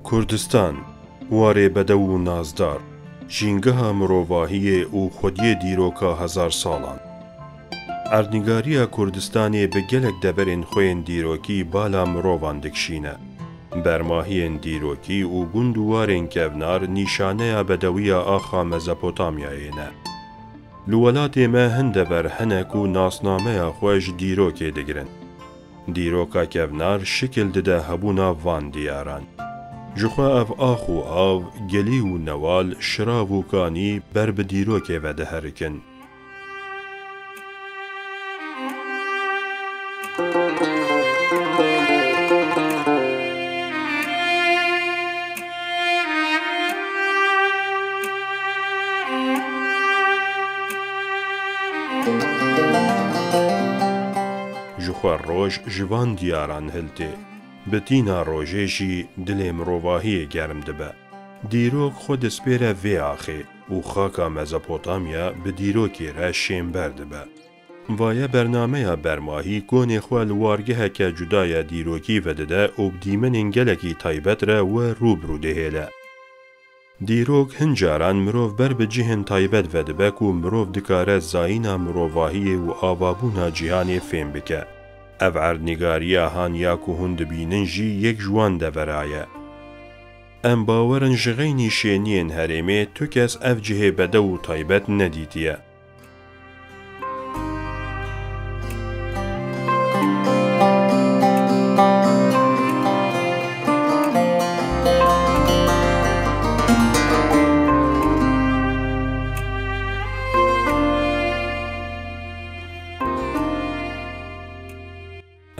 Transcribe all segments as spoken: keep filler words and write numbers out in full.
Kurdistan, warê bedew û nazdar, jîngeha mirovahiyê û xwediyê dîroka hezar salan. Erdnîgariya Kurdistanê bi gelek deverên xwe yên dîrokî bala mirovan dikişîne. Bermahiyên dîrokî û gund û warên kevnar nîşaneya bedewiya axa Mezopotamyayê ne. Li welatê me hin dever hene ku nasnameya xwe ji dîrokê digirin. Dîroka kevnar şikil dide hebûna van diyaran. Ji xwe ev ax û av, gilî û newal, şirav û kanî ber bi dîrokê ve diherikin. Ji xwe roj ji van diyaran hiltê. Bi tîna rojê jî dilê mirovahiyê germ dibe. Dîrok xwe dispêre vê axê û xaka Mezopotamya bi dîrokê re şênber dibe. Vaye bernameya Bermahî konê xwe li wargeheke cuda ya dîrokî vedide û bi dîmenên gelekî taybet re we rû bi rû dihêle. Dîrok hin caran mirov ber bi cihên taybet vedibe ku mirov dikare zayîna mirovahiyê û avabûna cîhanê fêm bike. Ev erdnîgariya han ya ku hûn dibînin jî yek ji wan devera ye. Em bawer in ji xeynî şêniyên herêmê tu kes ev cihê bedew û taybet nedîtiye.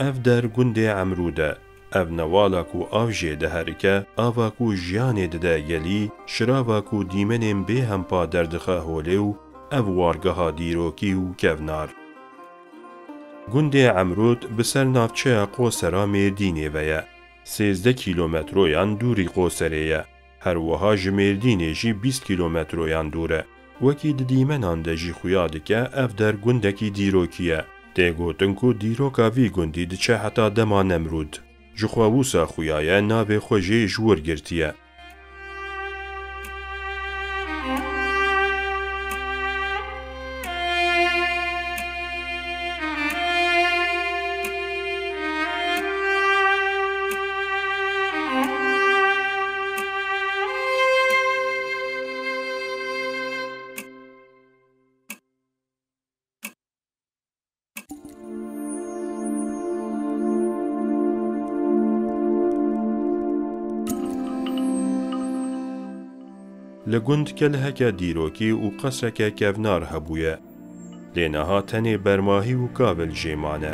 Ev der gundê Emrûd e. Ev newala ku av jê diherike, ava ku jiyanê dide gelî, şirava ku dîmenên bêhempa derdixe holê û ev wargeha dîrokî û kevnar. Gundê Emrûd bi ser navçeya Qosera Mêrdînê ve ye. Sêzdeh kîlometroyan dûrî Qoserê ye. Her wiha ji Mêrdînê jî bîst kîlometroyan dûr e. Wekî di dîmenan de jî xuya dike, ev der gundekî dîrokî ye. Tê gotin ku dîroka vî gundî diçe heta dema Nemrûd. Ji xwe wisa xuya ye, navê xwe jî ji wir girtiye. Li gund kelheke dîrokî û qesreke kevnar hebûye. Lê niha tenê bermahî û kav li jê mane.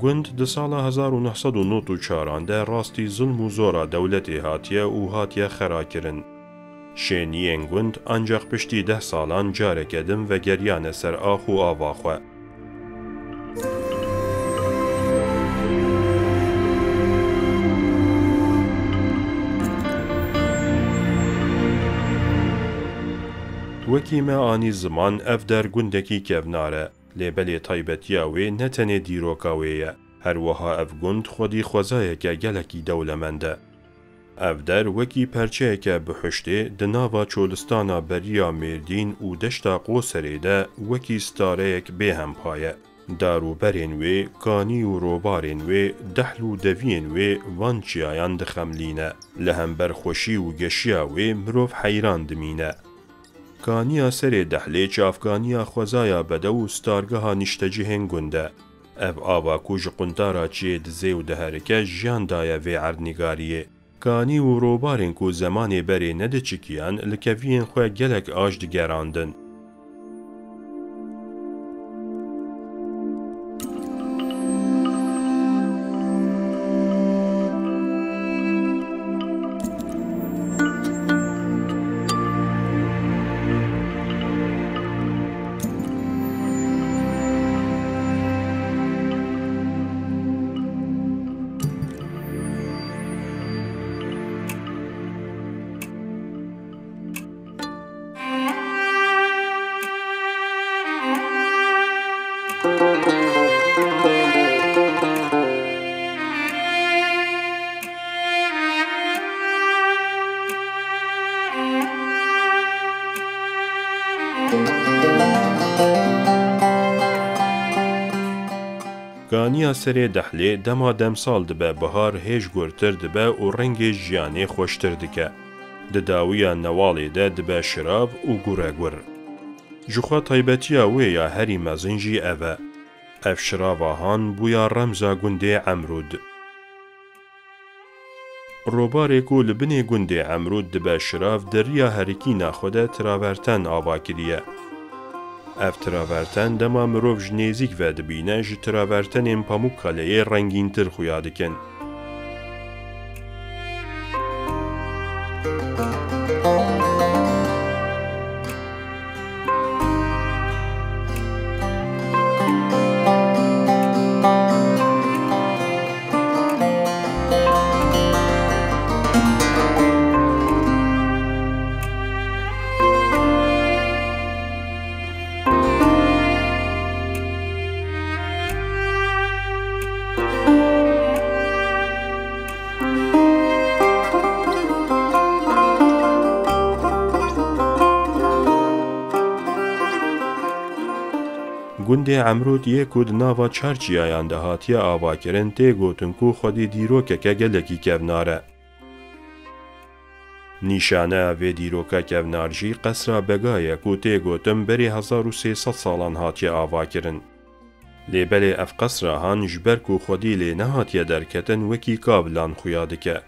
Gund di sala hezar û neh sed û nod û çaran de rastî zilm û zora dewletê hatiye û hatiye xerakirin. Şêniyên gund ancaq piştî deh salan careke din vegeriyane ser ax û ava xwe. Wekî me anî ziman, ev der gundekî kevnar e, lê belê taybetiya wê ne tenê dîroka wê ye. Her wiha ev gund xwedî xwezayeke gelekî dewlemend e. Ev der wekî perçeyeke bihuştê di nava çolistana beriya Mêrdîn û deşta Qoserê de wekî stareyek bêhempa ye. Dar û berên wê, kanî û robarên wê, dehl û deviyên wê van çiyayan dixemlîne. Li hember xweşî û geşiya wê mirov heyran dimîne. Kaniya serê dehlê çavkaniya xwezaya bedew û stargeha niştecihên gund e. Ev ava ku ji quntara çiyê dizê û diherike jiyan daye vê erdnîgariyê. Kanî û robarên ku zemanê berê nediçikiyan li keviyên xwe gelek aş digerandin. Kaniya serê dehlê dema demsal dibe bihar hêj gurtir dibe û rengê jiyanê xweştir dike. Di dawiya newalê de dibe şirav û guregur. Ji xwe taybetiya wê ya herî mezin jî ev e. Ev şirava han bûya remza gundê Emrûd. Robarê ku li binê gundê Emrûd dibe şirav di riya herikîna xwe de traverten ava kiriye. Ev traverten dema mirov ji nêzîk ve dibîne, ji travertenên Pamukkaleyê rengîntir xuya dikin. Gundê Emrûd yê ku di nava çar çiyayan de hatiye avakirin, tê gotin ku xwedî dîrokeke gelekî kevnar e. Nîşaneya vê dîroka kevnar jî Qesra Bega ye ku tê gotin berî hezar û sê sed salan hatiye avakirin. Lê belê ev qesra han ji ber ku xwedî lê nehatiye derketin wekî kavilan xuya dike.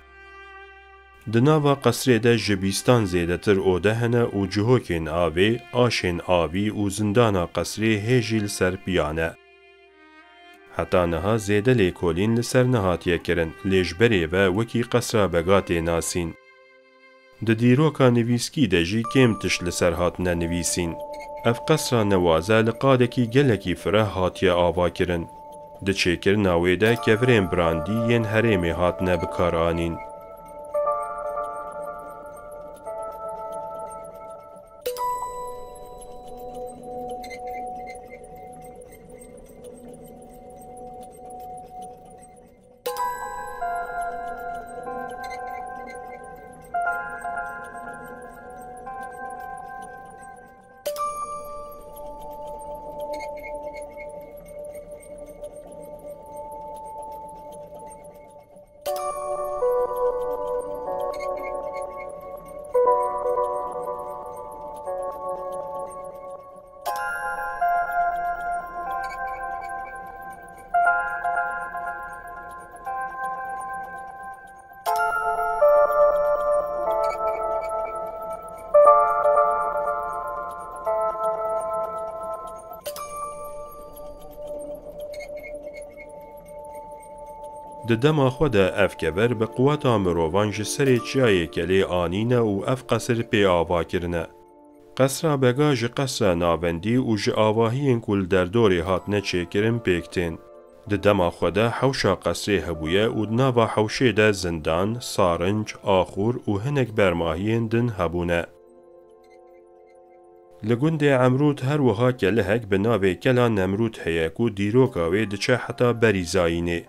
Di nava qesrê de ji bîstan zêdetir ode hene û cihokên avê, aşên avî û zindana qesrê hê jî li ser piya ne. Heta niha zêde lêkolîn li ser nehatiye kirin, lê ji berê ve wekî Qesra Bega tê nasîn. Di dîroka nivîskî de jî kêm tişt li ser hatine nivîsîn. Ev qesra newaze li qadekî gelekî fireh hatiye avakirin. Di çêkirina wê de kevirên brandî yên herêmê hatine bikaranîn. Di dema xwe de ev kever bi quweta mirovan ji serê çiyayê Kelê anîne û ev qesir pê ava kirine. Qesra Bega ji qesra navendî û ji avahiyên ku li derdorê hatine çêkirin pêk tên. Di dema xwe de hewşa qesrê hebûye û di nava hewşê de zindan, sarinc, axur û hinek bermahiyên din hebûne. Li gundê Emrûd her wiha kelihek bi navê Kela Nemrûd heye ku dîroka wê diçe heta berî zayînê.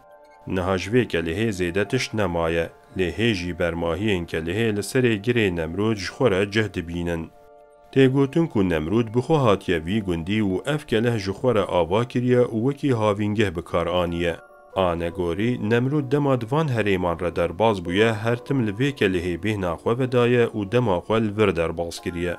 Niha ji vê kelihê zêde tişt nemaye, lê hê jî bermahiyên kelihê li serê girê Nemrûd ji xwe re cih dibînin. Tê gotin ku Nemrûd bi xwe hatiye vî gundî û ev keleh ji xwe re ava kiriye û wekî havîngeh bi kar aniye. Anegorî, Nemrûd dema di van herêman re derbas bûye, her tim li vê kelihê bêhna xwe vedaye û dema xwe li vir derbas kiriye.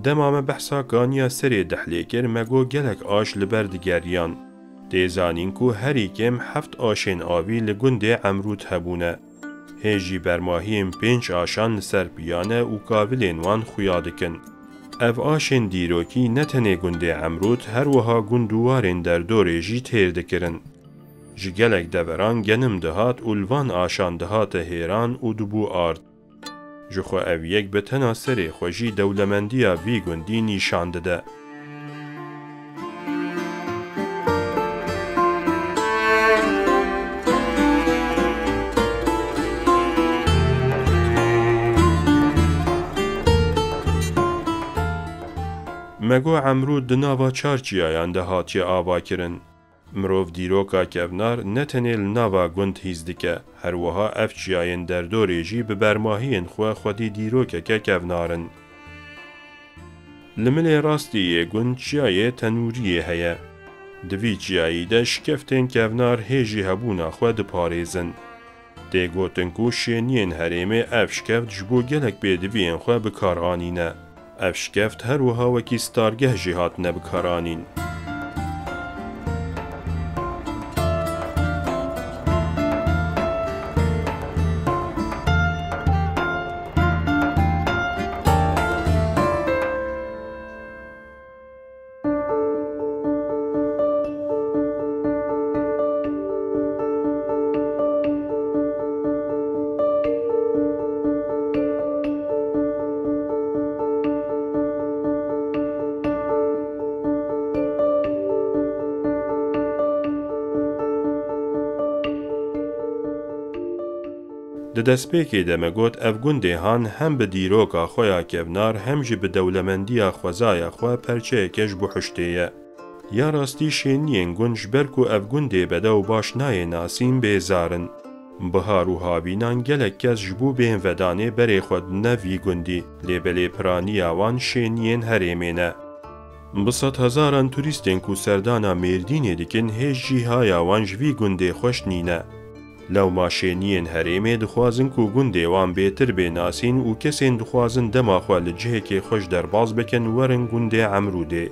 Dema me behsa kaniya serê Dehlê kir, me got gelek aş li ber digeriyan. Tê zanîn ku herî kêm heft aşên avî li gundê Emrûd hebûne. Hê jî bermahiyên pênc aşan li ser piyane û kavilên wan xuya dikin. Ev aşên dîrokî ne tenê gundê Emrûd, her wiha gund û warên derdorê jî têr dikirin. Ji gelek deveran genim dihat û li van aşan dihate hêran û dibû ard. Ji xwe ev yek bi tena serê xwe jî dewlemendiya vî gundî nîşan dide. Me got Emrûd di nava çar çiyayan de hatiye avakirin. Mirov dîroka kevnar ne tenê li nava gund hîs dike, her wiha ev çiyayên derdorê jî bi bermahiyên xwe xwedî dîrokeke kevnar in. Li milê rastî yê gund çiyayê Tenûriyê heye. Di vî çiyayî de şikeftên kevnar hê jî hebûna xwe diparêzin. Tê gotin ku şêniyên herêmê ev şikeft ji bo gelek pêdiviyên xwe bi kar anîne. Ev şikeft her wiha wekî stargeh jî hatine bikaranîn. Di destpêkê de me got, ev gundê han hem bi dîroka xwe ya kevnar, hem jî bi dewlemendiya xwezaya xwe perçeyeke ji buhuştê ye. Ya rastî şêniyên gund, ji ber ku ev gundê bedew baş nayê nasîn, bêzar in. Bihar û havînan gelek kes ji bo bêhnvedanê berê xwe didine vî gundî, lê belê piraniya wan şêniyên herêmê ne. Bi sedhezaran turîstên ku serdana Mêrdînê dikin, hêj jî haya wan ji vî gundê xweş nîne. Lewma şêniyên herêmê dixwazin ku gundê wan bêtir bê nasîn û kesên dixwazin dema xwe li cihekê xweş derbaz bikin, werin gundê Emrûdê.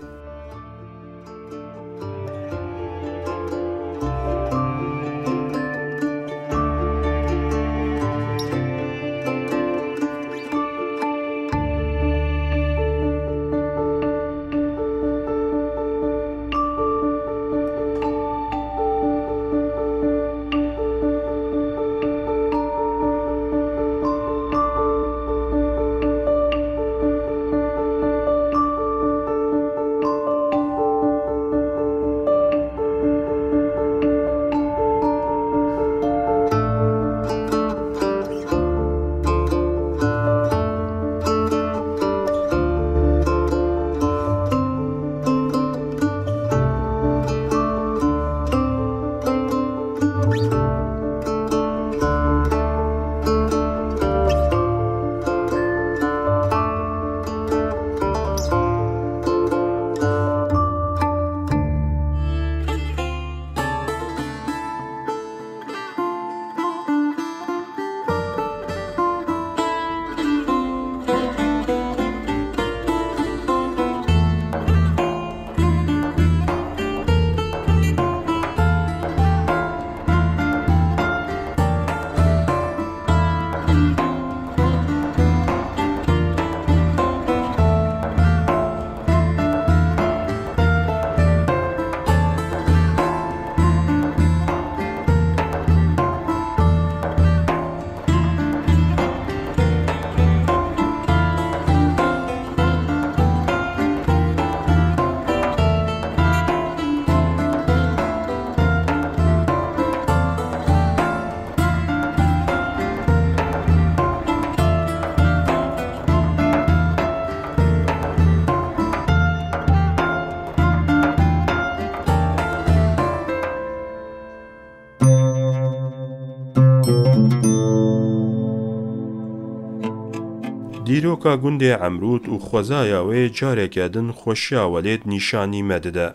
Dîroka gundê Emrûd û xwezaya wê careke din xweşiya welêt nîşanî me dide.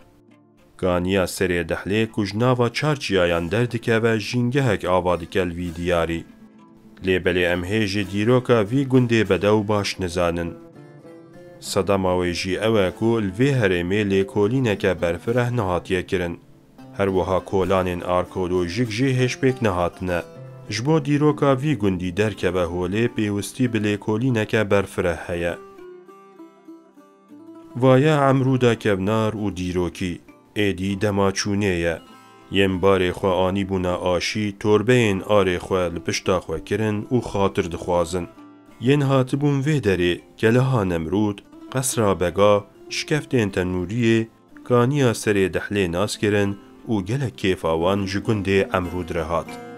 Kaniya Serê Dehlê ku ji nava çar çiyayan derdikeve, jîngehek ava dike li vî diyarî. Lê belê em hê jî dîroka vî gundê bedew baş nizanin. Sedema wê jî ew e ku li vê herêmê lêkolîneke berfireh nehatiye kirin. Her wiha kolanên arkeolojîk jî hêj pêk nehatine. Ji bo dîroka vî gundî derkeve holê pêwistî bi lêkolîneke berfireh heye. Vaye Emrûda kevnar û dîrokî, êdî dema çûnê ye. Yên barê xwe anîbûna aşî, torbeyên arê xwe li pişta xwe kirin û xatir dixwazin. Yên hatibûn vê derê, keleha Nemrûd, qesra bega, şikeftên tenûriyê, kaniya serê dehlê nas kirin û gelek kêfa wan ji gundê Emrûd re hat.